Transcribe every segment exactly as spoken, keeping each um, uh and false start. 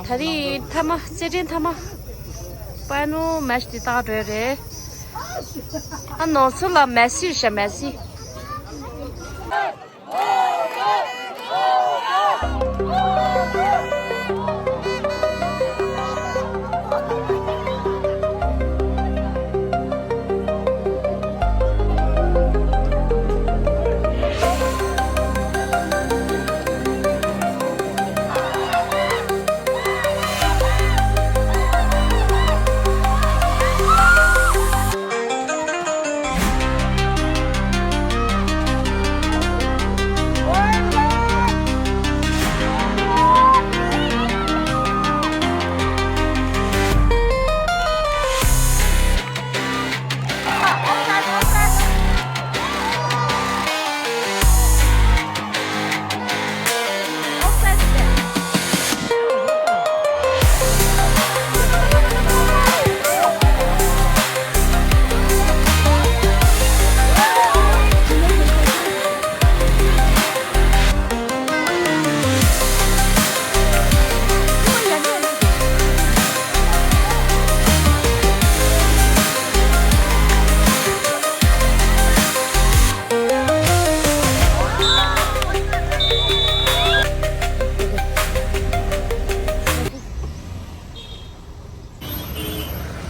ད་རེས་མཐའ་མ་རྩེད་འགྲན་མཐའ་མ་ཕའི་ནལ་མེ་ཆི་དེ་ལྟ་ག་འགྲོ་ཡ་རེད། ཨ་ནོར་འཚོ་ལ་མེ་སི་རེད་ཤག་མེ་སི།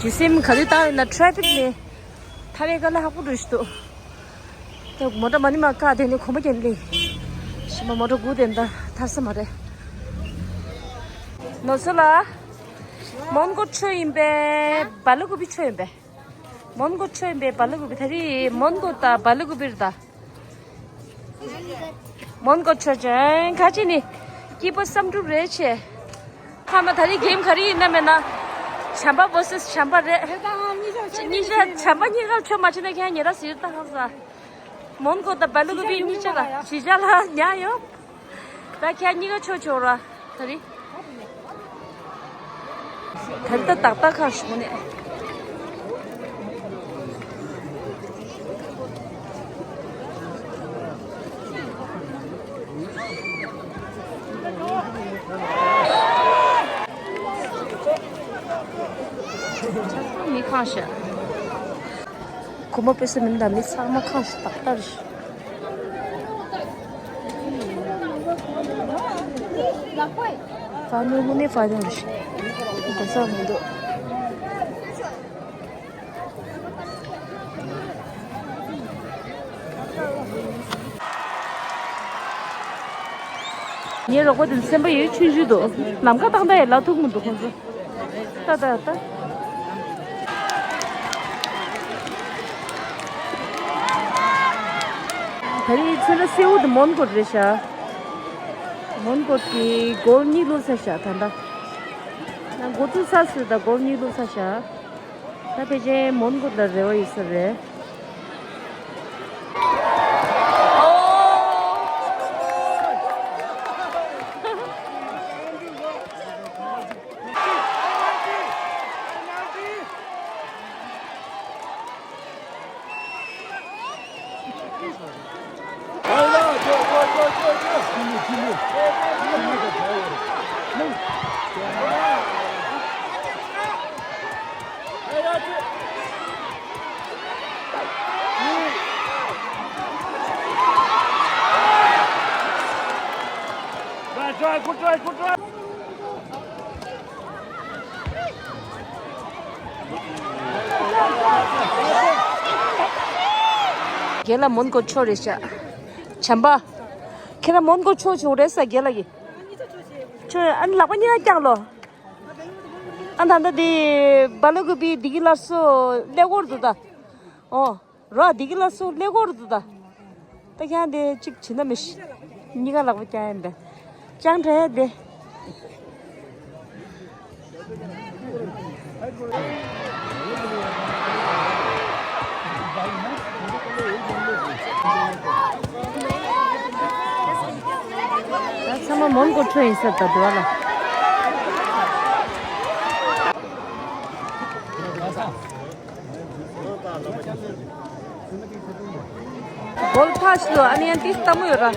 ཇི་སེམས་ག་དུས་བཏང་ཡོད་ན་ཊ་རེ་ཕིག་ནས་ཐར་ཡས་དཀའ་ལས་ཁག་པོ་འགྲོ་བཞིན་འདུག་ད་མོ་ཊ་མ་ཎི་མ་བཀག་དེ་ནས་གོམ་པ་རྒྱག་ནས་ཞིམ་པ་མོ་ཊ་སྒུག་དེ་འདྲ་ཐར་ས་མ་རེད། ནོར་འཚོ་ལགས། མོན་གྷོ་ཆོས་ཡིན་པས་སྦ་ལ་ཀུ་པེ་ཆོས་ཡིན་པས། མོན་གྷོ་ཆོས་ཡིན་པས་སྦ་ལ་ཀུ་པེ། ད་རེས་མོན་གྷོ་དང་སྦ་ལ་ཀུ་པེ་རེད་ད། མོན་གྷོ་ཆོས་ཅན་ཁ་ཅིག་ནི་སྐྱིད་པོ་བསམ་གྲུབ་རེད་ཆེ། ཁ་མ་ད་རེས་གེམ་ག་རེ་ཡིན་ན་མེད་ན། བྱམས་པ་བར་སེས་བྱམས་པ་རེད། གཉིས་ཆ་བྱམས་པ་གཉིས་ཀ་ཆོས་མ་བྱེད་ན་ཁྱེད་ཉེ་ར་ཟིར་ད་ཧ་ས། མོན་གྷོ་དང་སྦ་ལ་ཀུ་པེ་གཉིས་ཆ་ལ་གཞིས་ཆགས་ལ་ཉག་ཡོད། ད་ཁྱེད་གཉིས་ཀ་ཆོས་ཆོས་ར་ད་རེས། ད་རེས་ད་ཏག་ཏག་ཁ་ཞུགས་ནས། མི་ཁང་ཤ། གོ་མ་དཔེ་ས་མིན་ད་མི་ཚང་མ་ཁང་ཤ་ཏག་ཏག་རེད། ཕ་ནུ་ལུ་ནི་ཕ་ཡོང་རེད། འགྲོ་ས་མི་འདུག་ངའི་རོགས་པ་དེ་ཚོ་སེམས་པ་ཡོད་ཆུང་ཆུང་འདུག་ལམ་ཁ་བཏང་ད་ཡ་ལ་ཐུག་མི་འདུག་ཁོང་ཚོ། ཏ་ཏ་ཏ། ད་རེས་ཚོད་ན་སེའུ་དེ་མོན་གྷོ་རེད་ཤག་མོན་གྷོ་གི་གོལ་གཉིས་བླུགས་ཚར་ཤག་ད་ལྟ། ང་འགོ་བཙུགས་ཚར་ཟེར་ད་གོལ་གཉིས་བླུགས་ཚར་ཤག་ད་ཕལ་ཆེར་མོན་གྷོ་ལ་རེ་བ་ཡོད་ས་རེད། རྒན་ལགས་མོན་གྷོ་ཆོས་རེད་ཤག་བྱམས་པ། ཁྱེད་རང་མོན་གྷོ་ཆོས་བྱུང་རེད་ས་རྒན་ལགས་ཀྱིས། ཆོས་ཨ་ནི་ལག་པ་གཉིས་ཀ་བརྐྱངས་ལོ། ཨ་ད་ལྟ་དེ་སྦ་ལ་ཀུ་པེ་བདེ་སྐྱིད་སླར་གསོ་ཀླད་ཀོར་འདུག་ད། ཨོ། རོ་བདེ་སྐྱིད་སླར་གསོ་ཀླད་ཀོར་འདུག་ད། ད་ཁྱང་དེ་གཅིག་བྱིན་ན་མི་ཤི། གཉིས་ཀ་ལག་པ་བརྐྱངས་ཡིན་པས། ཅང་བྲལ་དེ། ད་ཚང་མ་མོན་གྷོ་ཁྲོད་ཡིན་ས་ད་འདུག་ཨ་ལ། བོལ་ཐ་ཤི་ལོ། ཨ་ནི་ཡང་ཏིས་ལྟ་མོ་ཡོད་ར།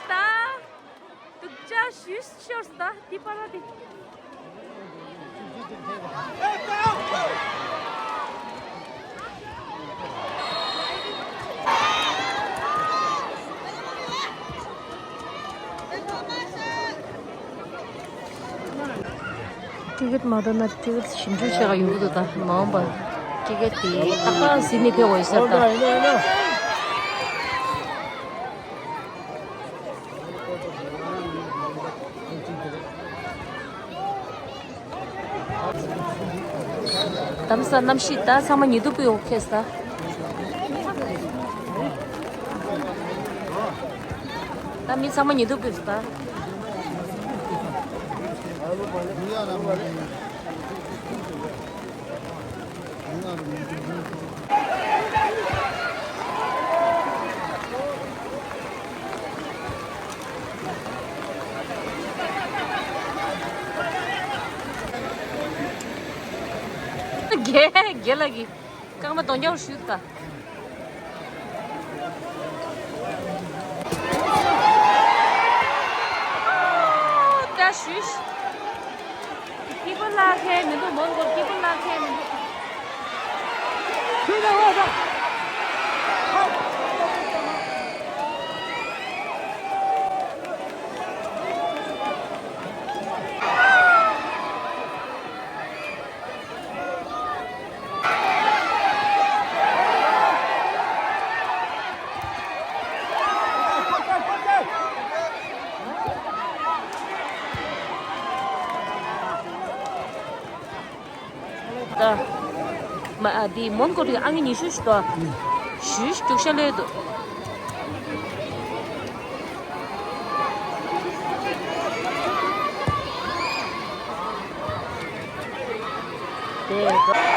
ད། སྡུག་ཅག་ཞུ་ཤོར་ད་དེ་པ་ར་དེ། ཊི་ཀེ་ཊི་མ་འགྲོ་ན་ཊི་ཀེ་ཊི་ཞིབ་འཇུག་བྱེད་ག་ཡོང་གི་འདུག་ད་མ་འོངས་པ་ཊི་ཀེ་ཊི་དེ་ཏག་ཏག་ཟིན་ནས་ཕེབས་དགོས་ཡོད་ས་རེད་ད། གདམ་ས་གནམ་གཤིས་ད་ཚང་མ་ཉི་གདུགས་པོའི་འོག་ཁེལ་ས། ད་མི་ཚང་མ་ཉི་གདུགས་པོའི་ད། རྒན་རྒན་ལགས་ཀྱིས་རྐང་པ་གདོང་རྒྱབ་བཞུས་ད། ད་བཞུས། སྐྱིད་པོ་ལ་ཁེལ་མི་འདུག་མོན་གྷོར་སྐྱིད་པོ་ལ་ཁེལ་མི་འདུག་ད། མ་ཨ་འདི་མོན་གྷོ་རི་ཨང་ཀི་ཉི་ཤུ་ཞིག་ཏོ། ཞུ་ཞིག་རྒྱུག་ཤ་ལོས་འདུག་དེ།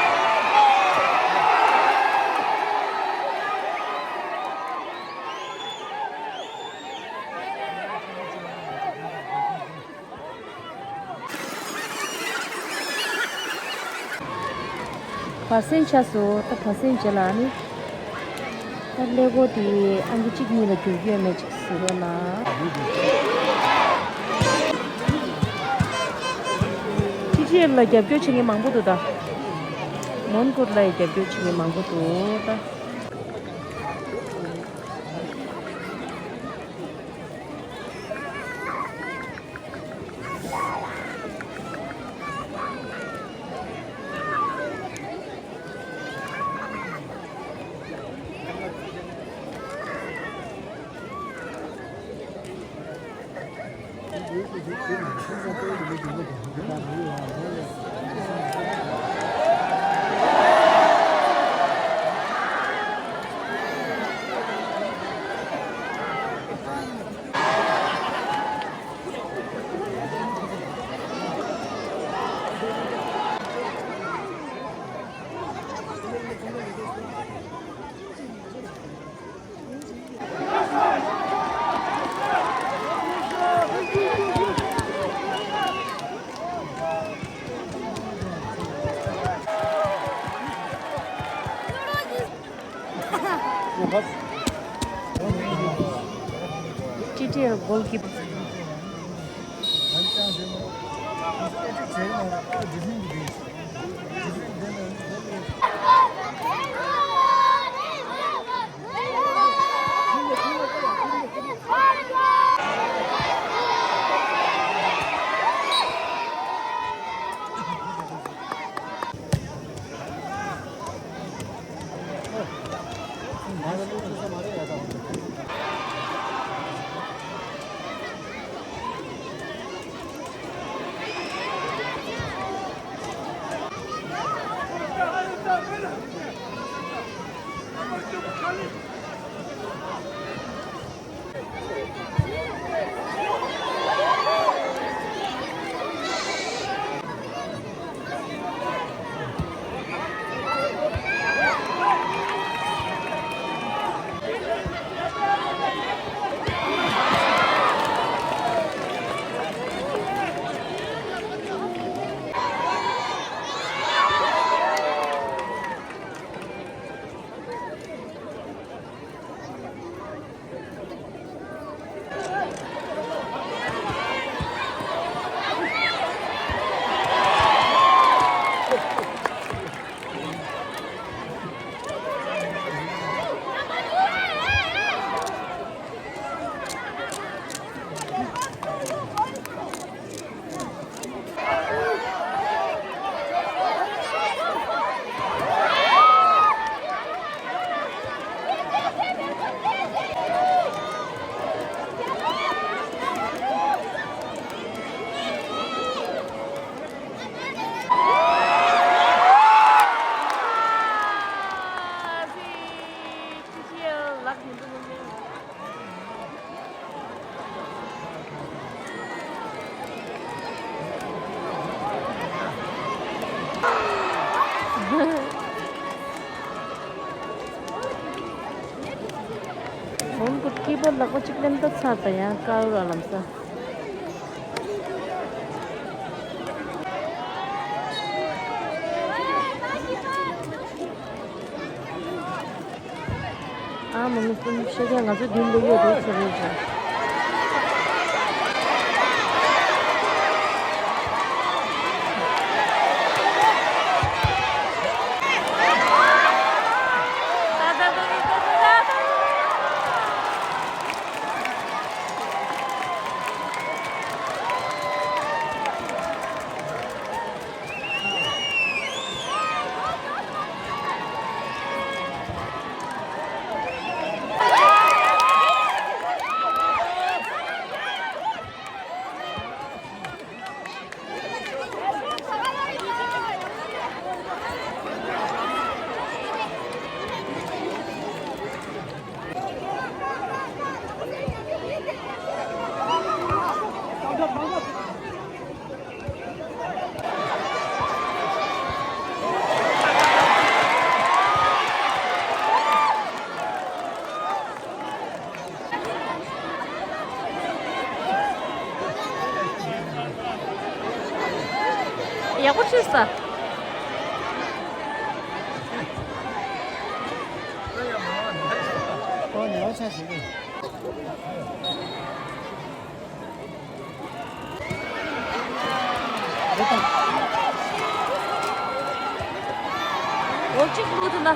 བར་གསེང་ཆགས་སོང་། ད་བར་གསེང་བྱས་ལ་ནི། ད་ཀླད་ཀོར་དེ་ཨང་ཀི་གཅིག་གཉིས་ལ་འགྱུར་རྒྱུ་ཡོད་མེད་ཅིག་གཟིགས་རོགས་གནང་། ཊི་ཊི་ཨེལ་ལ་རྒྱབ་སྐྱོར་བྱེད་མཁན་མང་པོ་འདུག་ད། མོན་གྷོ་ལ་རྒྱབ་སྐྱོར་བྱེད་མཁན་མང་པོ་འདུག་ད། ཊི་ཊི་ཨེལ་གོལ་ཀིཔ། འོང་གི་སྐྱེས་པ་ལག་པ་གཅིག་ལེན་ད་ཚར་ད་ཡང་དཀར་ར་ལམ་ས། ཨ་མ་མི་གསུམ་ཤེས་ཀྱང་ང་ཚོ་མདུན་ལ་ཡོད་རེད་ཚོ་རེད་ཅེས། ཡག་པོ་བྱས་ས། འོ་གཅིག་ལུག་དུ་ན།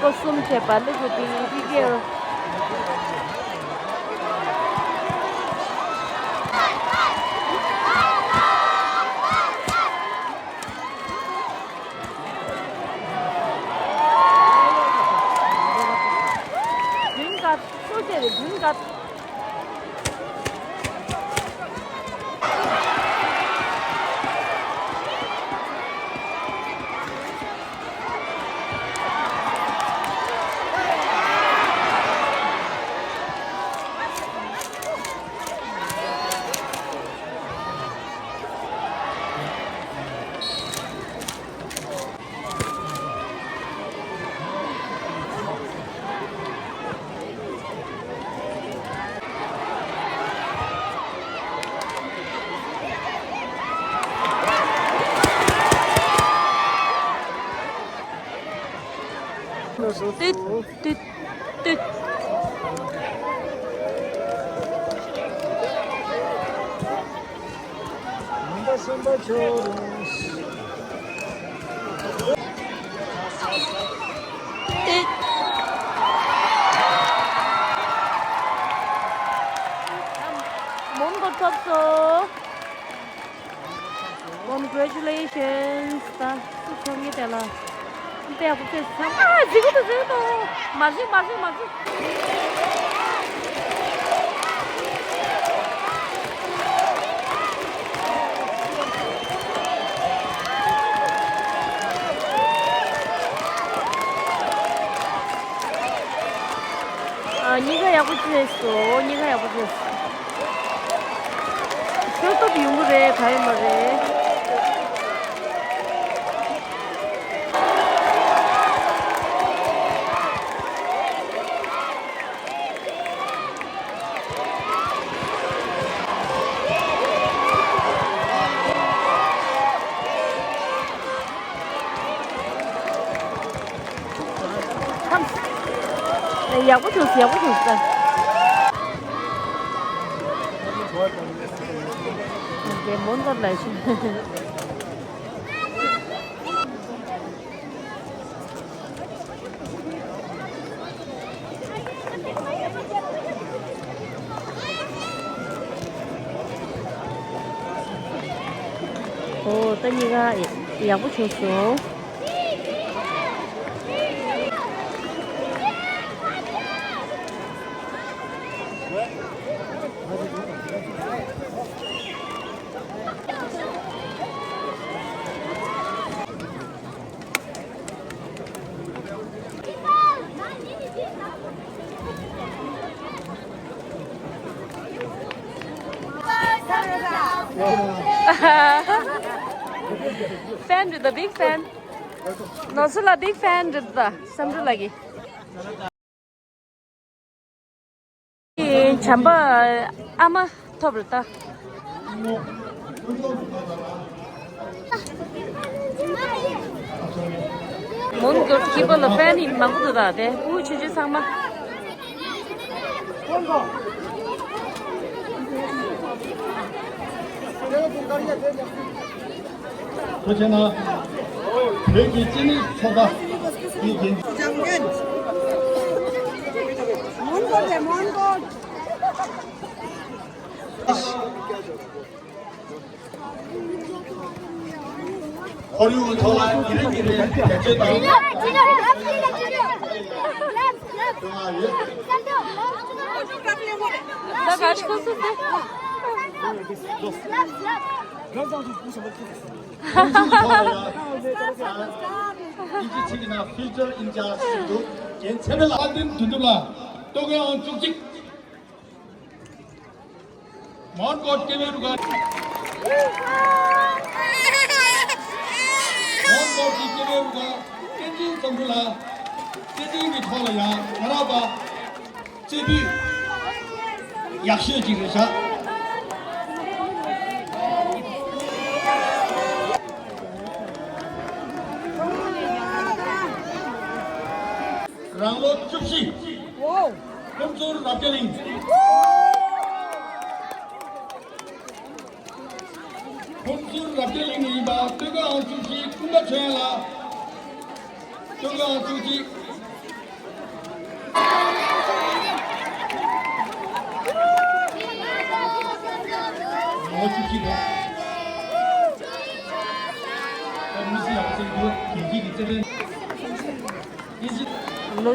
ལོ་གསུམ་བྱས་པ་ལི་གུ་པི་ཕི་ཀེ་ཨོ། བདུན་ཀ་སུ་བྱས་རེད། བདུན་ཀ་ཏུད་ཏུད་ཏུད། མོན་གྷོ་ཐོབ་སོང་། Congratulations. ད་སུ་ཚོགས་ངེས་དེ་ལ། དཔེ་ཡག་པོ་བྱས་སོང་། ཨ། གཟིགས་གི་འདུག་གཟིགས་གི་འདུག་མ་གཟིགས་མ་གཟིགས་མ་གཟིགས། ཨ། གཉིས་ཀ་ཡག་པོ་བྱས་སོང་། གཉིས་ཀ་ཡག་པོ་བྱས་སོང་། ཤོ་སྟོབས་ཡོང་གི་རེད། ག་ཡོད་མ་རེད། ཡག་པོ་བྱུང་སོང་། ཡག་པོ་བྱུང་སོང་། དེ་མོན་གྷོ་ལ་ཞུ། ཨོ། ད་གཉིས་ཀ་ཡག་པོ་བྱུང་སོང་། Fan རེད་ད། Big fan. ནོར་སྲིད་ལགས་big fan རེད་ད། བསམ་གྲུབ་ལགས་ཀྱི། བྱམས་པ་ཨ་མ་ཐོབ་རེད་ད། མོན་གྷོ་ཁྱི་པོ་ལ་ཕན་ཡིན་མང་པོ་འདུག་ད། དེ་ཕྲུ་གུ་ཆུང་ཆུང་ཚང་མ། ཐུགས་རྗེ་གནང་། བོད་ཀྱི་སྤྱི་མི་ཚོགས་པ་གི་འགན། མོན་གྷོ་དེ་མོན་གྷོ། ཁོར་ཡུག་ཐོག་ལ་ཉིན་རེ་ཉིན་རེ་བེད་སྤྱོད་དང་། ད་ག་ཤོག་སུ་སུ། ཁོང་ཚོའི་ཐོག་ལ་ཡང་དབྱིན་ཇི་ཚིག་གི་ནང་future in charge ཞེས་འདུག་རྒན་ཚེ་རིང་ལགས། དཔལ་ལྡན་དོན་གྲུབ་ལགས། སྟོད་གོས་ཨང་བཅུ་གཅིག་མོན་གྷོ་སྐྱེ་བོའི་རུ་ཁག་མོན་གྷོ་གི་སྐྱེ་བོའི་རུ་ཁག་བསྟན་འཛིན་བསམ་འགྲུབ་ལགས། བསྟན་འཛིན་གྱི་ཐོག་ལ་ཡང་ང་རང་པ་རྩེ་ཕུད་ཡག་ཤོས་ཅིག་རེད་ཤག་རང་ལོ་བཅུ་བཞི། ཕུན་ཚོགས་རབ་རྒྱས་གླིང་། ཕུན་ཚོགས་རབ་རྒྱས་གླིང་ནས་ཡིན་པ་སྟོད་གོས་ཨང་བཅུ་བཞི་ཀུན་དགའ་ཆོས་དབྱངས་ལགས། སྟོད་གོས་ཨང་བཅུ་གཅིག་ལོ་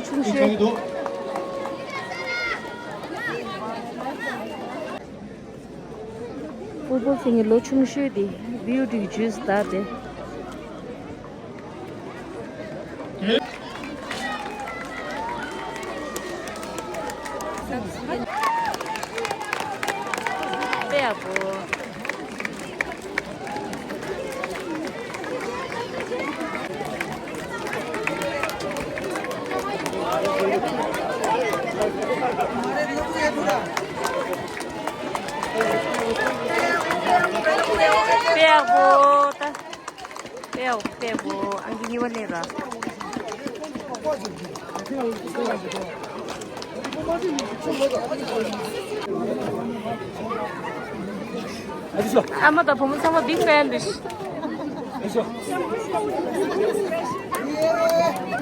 ཆུང་ཤོས། ཕུར་བུ་ཚེ་རིང་ལོ་ཆུང་ཤོས་དེ་བིའུ་ཊི་གི་ཇུས་ལྟ་སྟེ། དཔེ་ཡག་པོ། དཔེ་ཡག་པོ་ད། དཔེ་ཡག་པོ་དཔེ་ཡག་པོ། ཨང་ཀི་གཉིས་པ་སླེབས་ར། ཨ་མ་དང་བུ་མོ་ཚང་མ་བིག་ཕེན་རེད།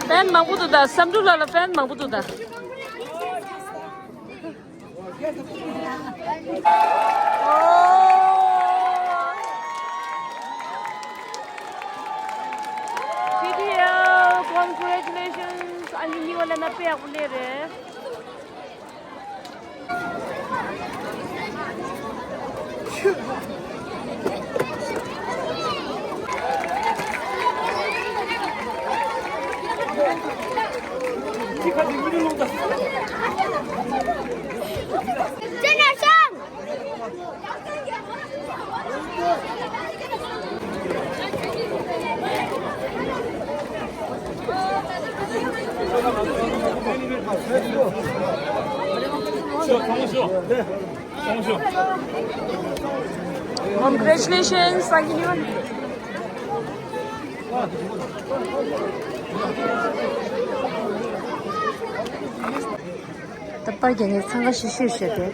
ཕེན་མང་པོ་འདུག་ད། བསམ་འགྲུབ་ལགས་ལ་ཕེན་མང་པོ་འདུག་ད། ཕི་ཌི་ཨེལ། Congratulations. ཨ་ནི་གཉིས་པ་ལ་ན་དཔེ་ཡག་པོ་སླེབས་རེད། Congratulations, Sanjay. ད་པར་རྒྱག་མཁན་འཚང་ཁ་ཤིག་ཤིག་བྱས་ཏེ།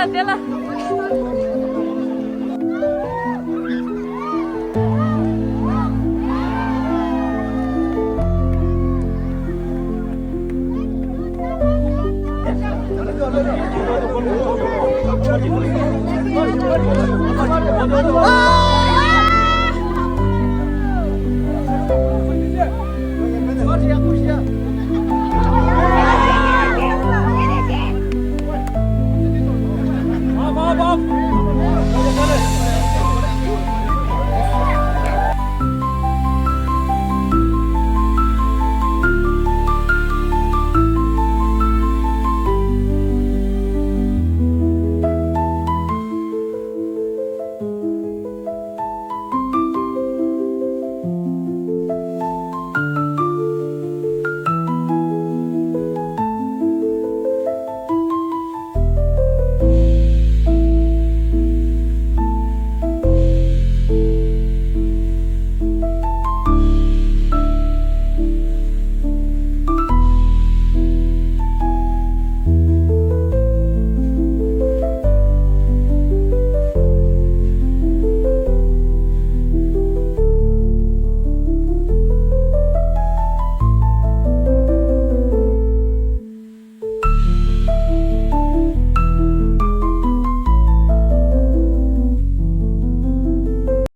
དེ་ལ།